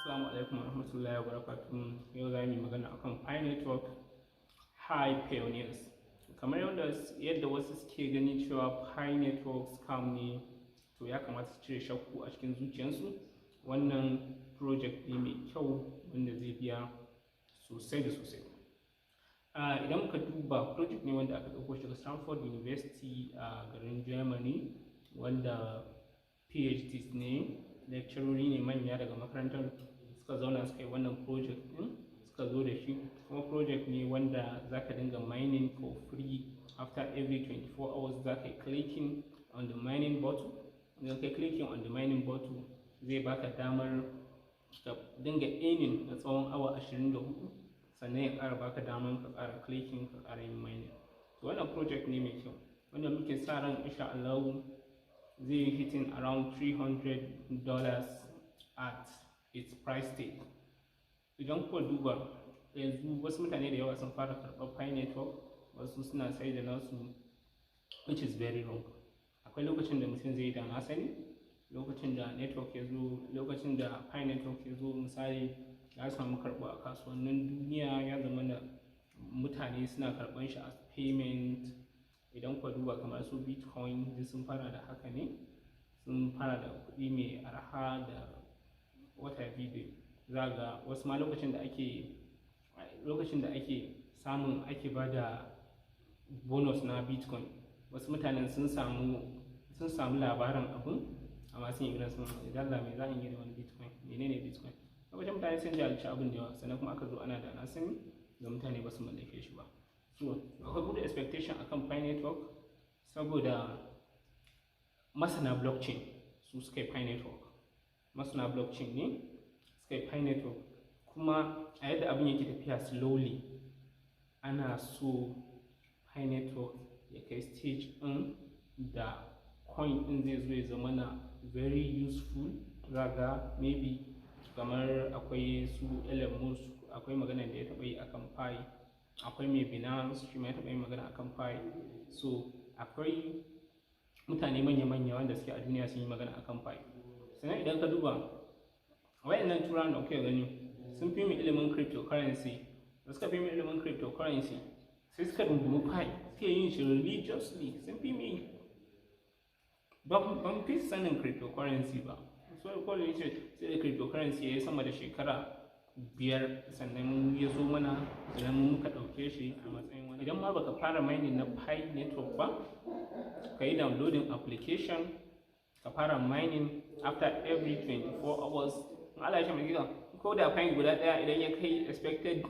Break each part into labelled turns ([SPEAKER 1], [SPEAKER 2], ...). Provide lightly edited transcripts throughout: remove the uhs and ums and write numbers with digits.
[SPEAKER 1] Assalamu alaikum warahmatullahi wabarakatuh. Yau za mu yi magana akan Pi Network. Hi Pioneers. Kamar yadda wasu suke gani cewa Pi Network scam ne, to ya kamata su cire shakku a cikin zuciyarsu. Wannan project ne mai kyau wanda zai biya sosai da sosai. Idan muka duba, project ne wanda aka ɗauko shi daga Stanford University a garin Germany, wanda PhDs ne, lecturori ne manya daga makarantar suka zauna suka yi wannan project ɗin, suka zo da shi. Kuma project ne wanda za ka dinga mining for free. After every 24 hours za ka yi clicking on the mining button. Idan ka clicking on the mining button, zai baka damar ka dinga earning na tsawon awa 24, sannan ya ƙara baka damar ka ƙara clicking, ka ƙara yin mining. To, wannan project ne mai kyau wanda muke sa ran insha Allah zai yi hitting around $300 at its price tag. Idan kuka duba yanzu, wasu mutane da yawa sun fara karɓar Pi Network, wasu suna sai da nasu, which is very wrong. Akwai lokacin da mutum zai yi da na sani lokacin da network ya zo, lokacin da Pi Network ya zo, misali ya samu karɓo a kasuwannin duniya, ya zama da mutane suna karɓan shi as payment. Idan kuka duba kamar su Bitcoin, duk sun fara da haka ne, sun fara da kuɗi mai arha da wata biyu. Za ga wasu ma lokacin da ake samun, ake ba da bonus na Bitcoin, wasu mutanen sun samu labarin abun, amma sun yi irin sun idan la me za a yi da wani Bitcoin, menene Bitcoin? Lokacin mutane sun jahilci abin da yawa, sannan kuma aka zo ana da na sani da mutane ba su mallake shi ba. So akwai good expectation akan Pi Network, saboda masana blockchain su suka yi Pi Network. Masana blockchain ne suka yi Pi Network. Kuma a yadda abin yake tafiya slowly, ana so Pi Network ya kai stage ɗin da coin ɗin zai zo ya zama na very useful. Za ga maybe kamar akwai su Elon Musk, akwai magana da ya taɓa yi akan Pi, akwai mai Binance, shi ma ya taɓa yi magana akan Pi. So akwai mutane manya-manya wanda suke a duniya sun yi magana akan Pi. Sannan idan ka duba wayannan turawan da kuke gani, sun fi mu ilimin cryptocurrency. Da suka fi mu ilimin cryptocurrency, sai suka rungumi Pi, suke yin shi religiously. Sun fi mu, ban fi sanin cryptocurrency ba. So ko da yace sai da cryptocurrency ya yi sama da shekara 5 sannan ya zo mana, sannan mu muka ɗauke shi a matsayin wani. Idan ma baka fara mining na Pi Network ba, ka yi downloading application, ka fara mining after every 24 hours. In Allah ya shi ko da Pi guda ɗaya, idan ya kai expected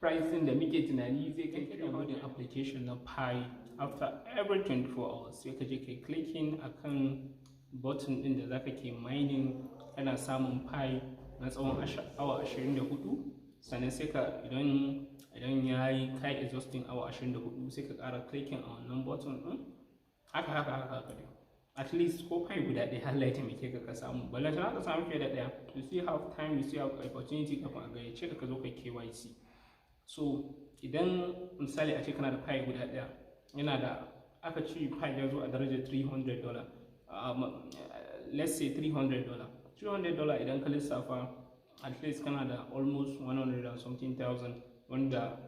[SPEAKER 1] price da muke tunani zai kai, downloading application na Pi, after every 24 hours sai ka je kai clicking akan button din da zaka ke mining, kana samun Pi na tsawon awa 24. Sannan sai ka idan ya yi kai exhausting awa 24, sai ka ƙara clicking a wannan button din. Haka haka haka haka dai, at least ko Pi guda ɗaya Allah ya taimake ka ka samu, ballantana ka samu fiye da ɗaya. You still have time, you still have opportunity kafin a gayyace ka ka zo kai KYC. So idan misali a ce kana da Pi guda ɗaya, yana da aka ci Pi ya zo a darajar $300, let's say $300, $300, idan ka lissafa, at least kana da almost 100 and something thousand, wanda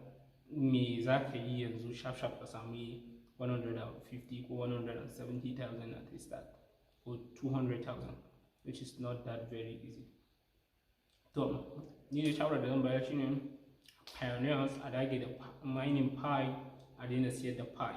[SPEAKER 1] me za ka yi yanzu sharp sharp ka sami 150 ko 170,000 at least that, or 200,000, which is not that very easy. To, ni da shawarar da zan bayar shine, pioneers, a dage da mining Pi, a daina siyar da Pi.